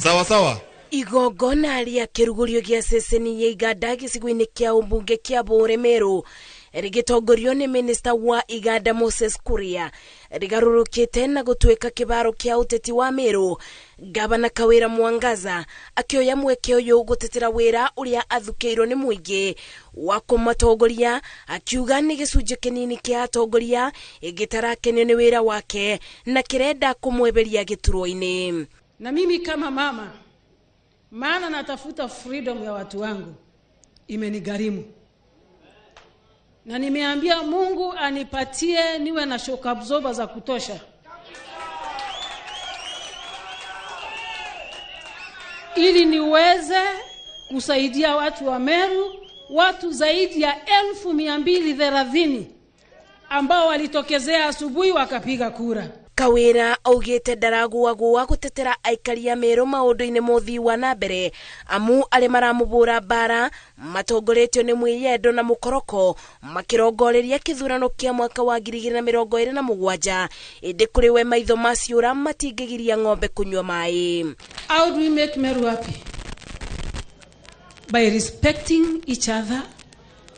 Sawa sawa. Igongona rĩa kĩrugũrio gĩa ceceni ya iganda gĩcigo-inĩ kĩa ũmbunge kĩa Bũũre Meru rĩgĩtongorio nĩ minista wa iganda Moses Kuria rĩgarũrũkĩte na gũtuĩka kĩbaro kĩa ũteti wa Meru. Gavana Kawira Mwangaza akĩoya mweke ũyũ gũtetera wĩra ũrĩa athukĩirwo nĩ mũingĩ wa kũmatongoria, akiuga nĩ gĩcunjĩ kĩnini kĩa atongoria ĩgĩtarakenio nĩ wĩra wake na kĩrenda kũmweberia gĩturwa-inĩ. Na mimi kama mama, maana natafuta freedom ya watu wangu, imenigharimu. Na nimeambia Mungu anipatie niwe na shock absorber za kutosha, ili niweze kusaidia watu wa Meru, watu zaidi ya 230,000 ambao walitokezea asubuhi wakapiga kura. Kawira augite ndaraguagua gutetera aikari a Meru maundu-ini ma uthii wa na mbere, amu aria maramubura mbara matongoretio ni mwiyendo na mukoroko makirongoreria kithurano kia mwaka wa 2027, indi kuri we maitho maciura matingigiria ng'ombe kunyua mai. How do we make Meru happy? By respecting each other,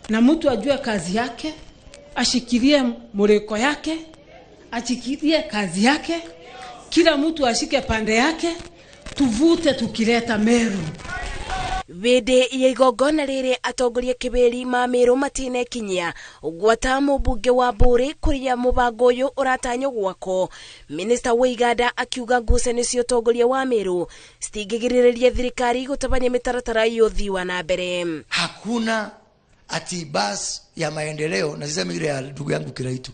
na mtu ajue kazi yake, ashikilie mureko yake, achikilie kazi yake, kila mtu ashike pande yake, tuvute tukileta Meru. Bindi ya igongona riri atongoria kiberi ma Meru matinekinyia gwata mũmbunge wa Mbũrĩ kũrĩa mũbango ũyũ ũratanywo gwakwo. Minista wa iganda akiuga ngucanio cia ũtongoria wa Meru citingĩgirĩrĩria thirikari gũtabania mĩtaratara ya ũthii wa na mbere. Hakuna ati bus ya maendeleo, na sisemi ile ya ndugu yangu Kiraitu,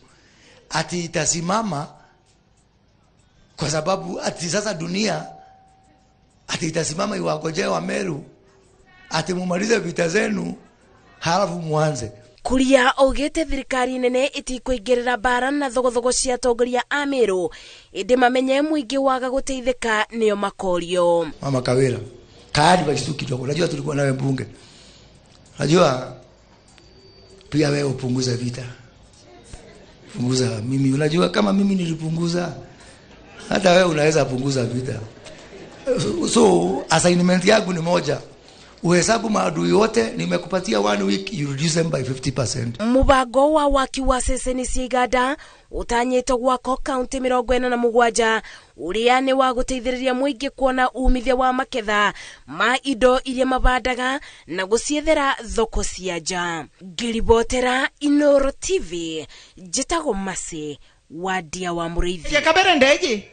ati itasimama kwa sababu ati sasa dunia ati itasimama iwangojee wa Meru ati mumalize vita zenu halafu muanze. Kuria augite thirikari nene itikũingĩrĩra mbara na thogothogo cia atongoria a Meru, ĩndĩ mamenye mũingĩ waga gũteithĩka nĩo makorio. Mama Kawira, kaadi basi kidogo, unajua tulikuwa nawe mbunge, unajua pia wewe upunguze vita, punguza. Mimi unajua kama mimi nilipunguza, hata wewe unaweza punguza vita. So assignment yangu ni moja, uhesabu maadui wote, nimekupatia 1 week, you reduce them by 50%. Mubango wa waki wa ceceni cia iganda utanyĩtwo gwakwo kaunti 47 ũrĩa nĩ wa gũteithĩrĩria mũingĩ kuona umithio wa maketha ma indo iria mabandaga na gũciethera thoko cia nja. Ngĩribotera Inooro TV, njĩtagwo Mercy Wandia wa Mũrĩithi. Kabere ndeji.